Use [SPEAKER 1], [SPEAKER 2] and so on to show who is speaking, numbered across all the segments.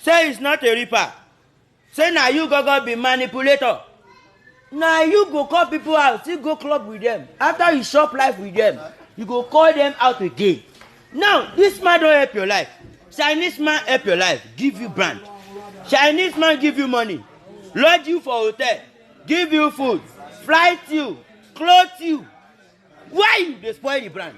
[SPEAKER 1] Say he's not a ripper. Say na you go be manipulator. Na you go call people out, still go club with them. After you shop life with them, you go call them out again. Now, this man don help your life. Chinese man help your life, give you brand. Chinese man give you money, lodge you for hotel, give you food, flight you, clothe you. Why you dey spoil the brand?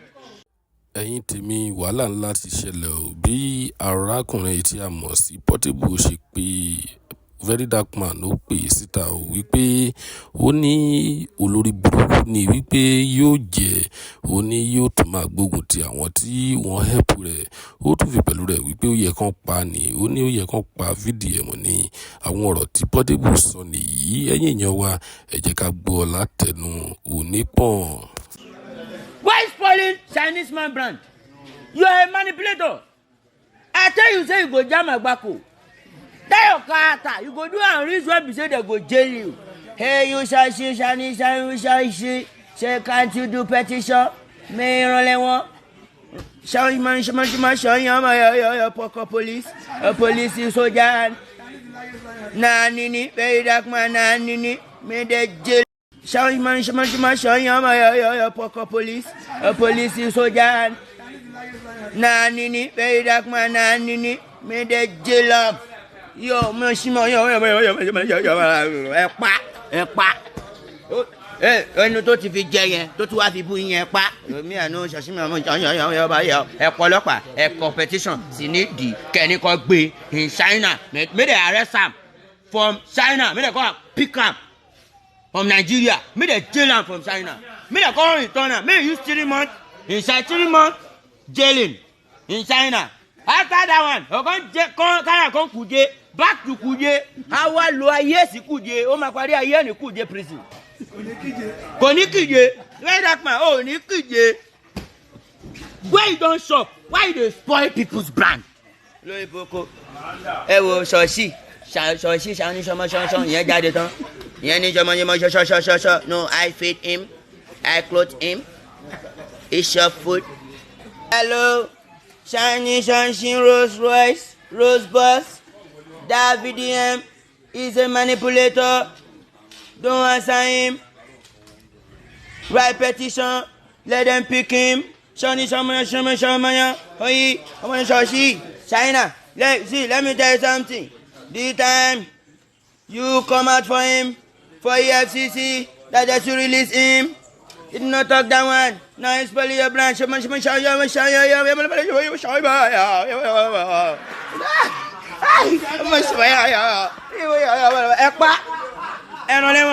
[SPEAKER 2] Ẹ̀yin tèmi, wàhálà ńlá ti ṣẹlẹ̀ o. Bí arákùnrin tí a mọ̀ sí Portable ṣe pé Very Dark Man, ó pè é síta o wípé ó ní olórí burúkú ni, wípé yóò jẹ́ ó ní yóò tún máa gbógun ti àwọn tí wọ́n help rẹ̀. Ó tún fi pẹ̀lú rẹ̀ wípé ó yẹ kán pa ni, ó ní ó yẹ kán pa VDM ní. Àwọn ọ̀rọ̀ tí Portable sọ nìyí. Ẹ̀yin èèyàn wa, ẹ jẹ́ ká gbọ́ látẹnu onípọ̀n.
[SPEAKER 1] Why spoiling Chinese man brand? You are a manipulator. I tell you say you go jam agbako. That your character, you go do am reach where be say dem go jail you. Hey, you ṣaṣi ṣani ṣani ṣaṣi say can't you do petition? Mi ìrànlẹ́wọ̀n. Ṣan ṣan ṣan ṣan pọkọ police, police soldier. Na nini, Very Dark Man na nini, me dey jail. Ṣan ṣan ṣan ṣan ṣan pọkọ police, police soldier. Na nini, Very Dark Man na nini, me dey jail am. Yo, mo ṣí mọ yo yo yo yo yo, ẹ pa, ẹ pa. Ẹnu tó ti fi jẹ yẹn tó tún wá fi bú yẹn pa mi àná ṣàṣìmí ọmọ yọ ẹ kọ ọlọ́pàá, ẹ kọ petition sí ní di kẹ́ni kọ́ gbé in China. Make they arrest am from China, make they come pick am from Nigeria, make they jail am from China, make they come return am, make they use 3 months inside, 3 months jailing in China. After that one, o kan jẹ kan kára kan Kuje, back to Kuje. A wá lo ayé sí Kuje, ó máa parí ayé ní Kuje prison. Kò ní kíje. Very Dark Man ò ní kíje. Where you don shop, why you dey spoil people's brand? Lórí boko, ẹ wo ṣọ́ọ̀ṣì ṣọ́ọ̀ṣì ṣàní ṣọmọ ṣọṣọ ìyẹn jáde tán, ìyẹn ní ṣọmọ ṣọmọ ṣọṣọṣọṣọ. No, I feed him, I clothe him, he chop food. Hello, shiny ṣanṣin, Rolls Royce, Rolls Bus. That VDM is a manipulator. Don't answer him. Write petition, let them pick him. Shani ṣọmọ ṣọmọ ṣọmọ oyi ọmọ ṣọṣì China. Let see, let me tell you something. The time you come out for him for EFCC that they should release him. You did not talk that one. Now it's spoiling your brand. Ṣọmọ ṣọmọ ṣọmọ ṣọmọ ṣọmọ ṣọmọ. Ẹ pa ẹran lẹ́wọ̀n.